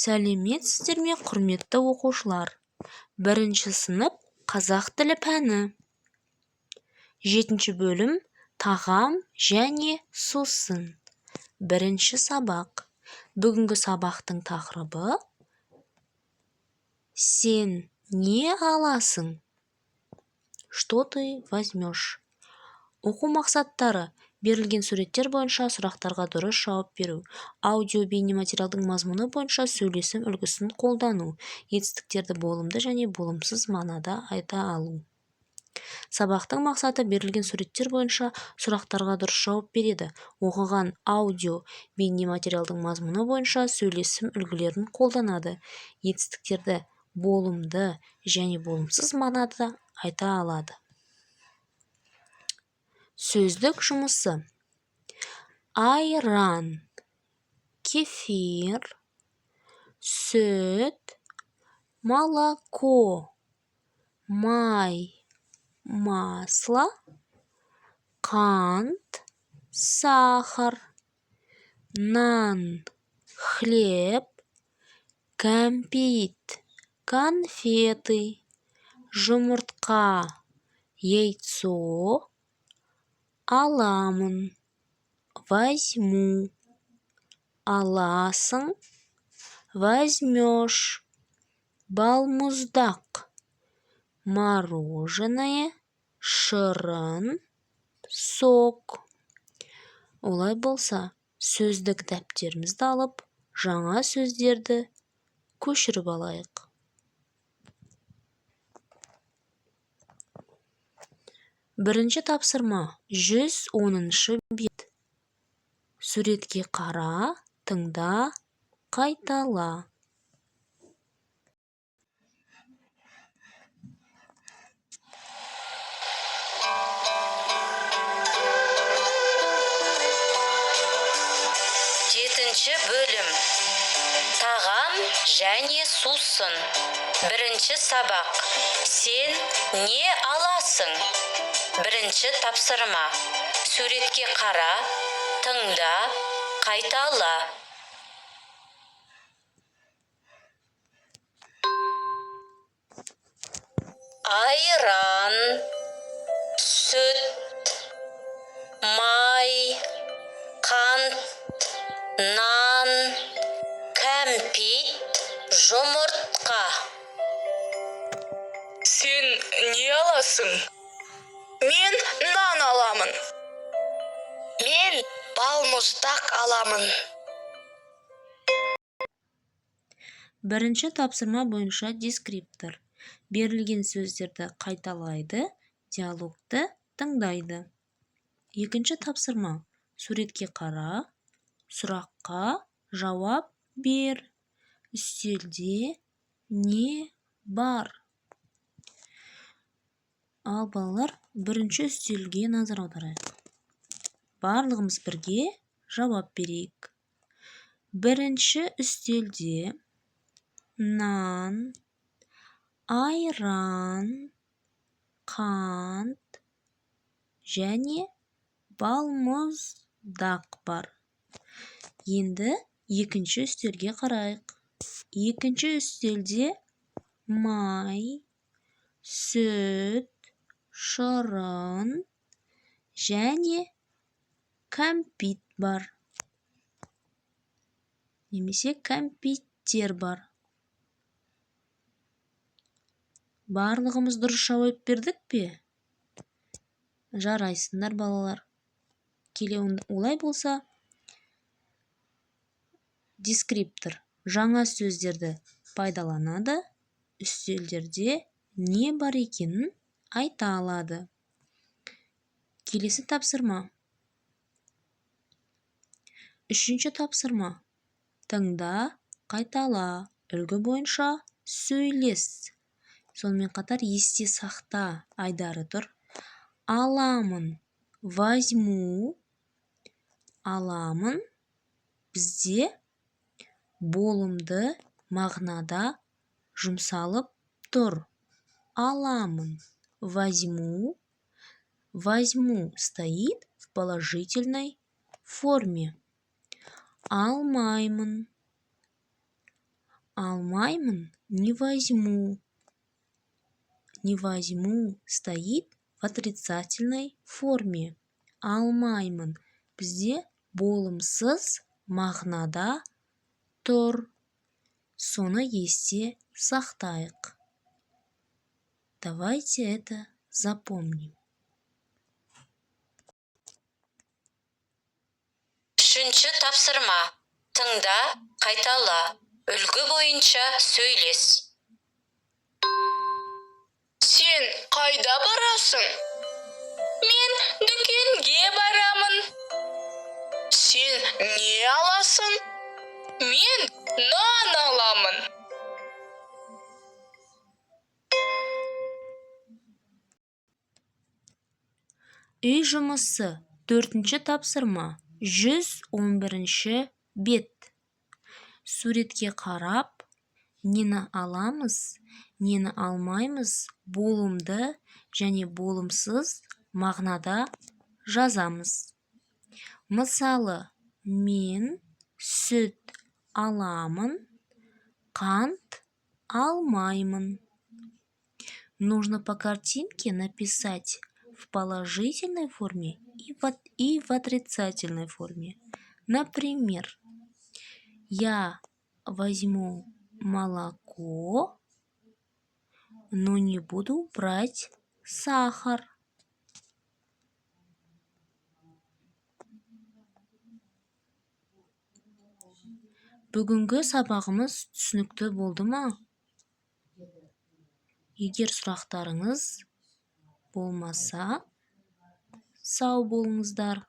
Сәлеметсіздер ме, құрметті оқушылар! Бірінші сынып, қазақ тілі пәні. Жетінші бөлім, тағам және сусын. Бірінші сабақ. Бүгінгі сабақтың тақырыбы: «Сен не аласың?» Что ты возьмешь? Оқу мақсаттары: берілген суреттер бойынша сұрақтарға дұрыс жауап беру, аудио бейнематериалдың мазмұны бойынша сөйлесім үлгісін қолдану, етістіктерді болымды және болымсыз мағынада айта алу. Сабақтың мақсаты: берілген суреттер бойынша сұрақтарға дұрыс жауап береді, оқыған аудио бейнематериалдың мазмұны бойынша сөйлесім үлгілерін қолданады, етістіктерді болымды және болымсыз мағынада айта алады. Сөздік жұмысы: айран, кефир, сүт, молоко, май, масло, қант, сахар, нан, хлеб, кәмпит, конфеты, жұмыртқа, яйцо, аламын, возьму, аласың, возьмешь, балмұздақ, мороженое, шырын, сок. Олай болса, сөздік дәптерімізді алып, жаңа сөздерді көшіріп алайық. Бірінші тапсырма, 110-бет. Суретке қара, тыңда, қайтала. Жетінші бөлім, тағам және сусын. Бірінші сабақ. Сен не аласың? Бірінші тапсырма. Суретке қара, тыңда, қайтала. Айран, сүт, май, қант, нан, кәмпит, жұмыртқа. Сен не аласың? Мен нан аламын. Мен балмұздақ аламын. Бірінші тапсырма бойынша дескриптор: берілген сөздерді қайталайды, диалогты тыңдайды. Екінші тапсырма: суретке қара, сұраққа жауап бер. Үстелде не бар? Ал, балалар, бірінші үстелге назар аударайық. Барлығымыз бірге жауап берейік. Бірінші үстелде нан, айран, қант және балмұздақ бар. Енді екінші үстелге қарайық. Екінші үстелде май, сүт, шырын және кәмпит бар немесе кәмпиттер бар. Барлығымыз дұрыс жауап бердік пе? Жарайсыңдар, балалар. Келе, олай болса, дескриптор: жаңа сөздерді пайдаланады, үстелдерде не бар екенін айта алады. Келесі тапсырма. Үшінші тапсырма: тыңда, қайтала, үлгі бойынша сөйлес. Сонымен қатар «Есте сақта» айдары тұр. Аламын, возьму. Аламын бізде болымды мағынада жұмсалып тұр. Аламын, возьму. Возьму стоит в положительной форме. Алмаймын. Алмаймын — не возьму. Не возьму стоит в отрицательной форме. Алмаймын бізде болымсыз мағынада тұр. Соны есте сақтайық. Давайте это запомним. Үшінші тапсырма. Тыңда, қайтала. Үлгі бойынша сөйлес. Сен қайда барасың? Мен дүкенге барамын. Сен не аласың? Мен нан аламын. Үй жұмысы. Төртінші тапсырма. 111 бет. Суретке қарап, нені аламыз, нені алмаймыз, болымды және болымсыз мағынада жазамыз. Мысалы, мен сүт аламын, қант алмаймын. Нужно по картинке написать в положительной форме и в отрицательной форме. Например, я возьму молоко, но не буду брать сахар. Бүгінгі сабағымыз түсінікті болды ма? Егер сұрақтарыңыз болмаса, сау болыңыздар.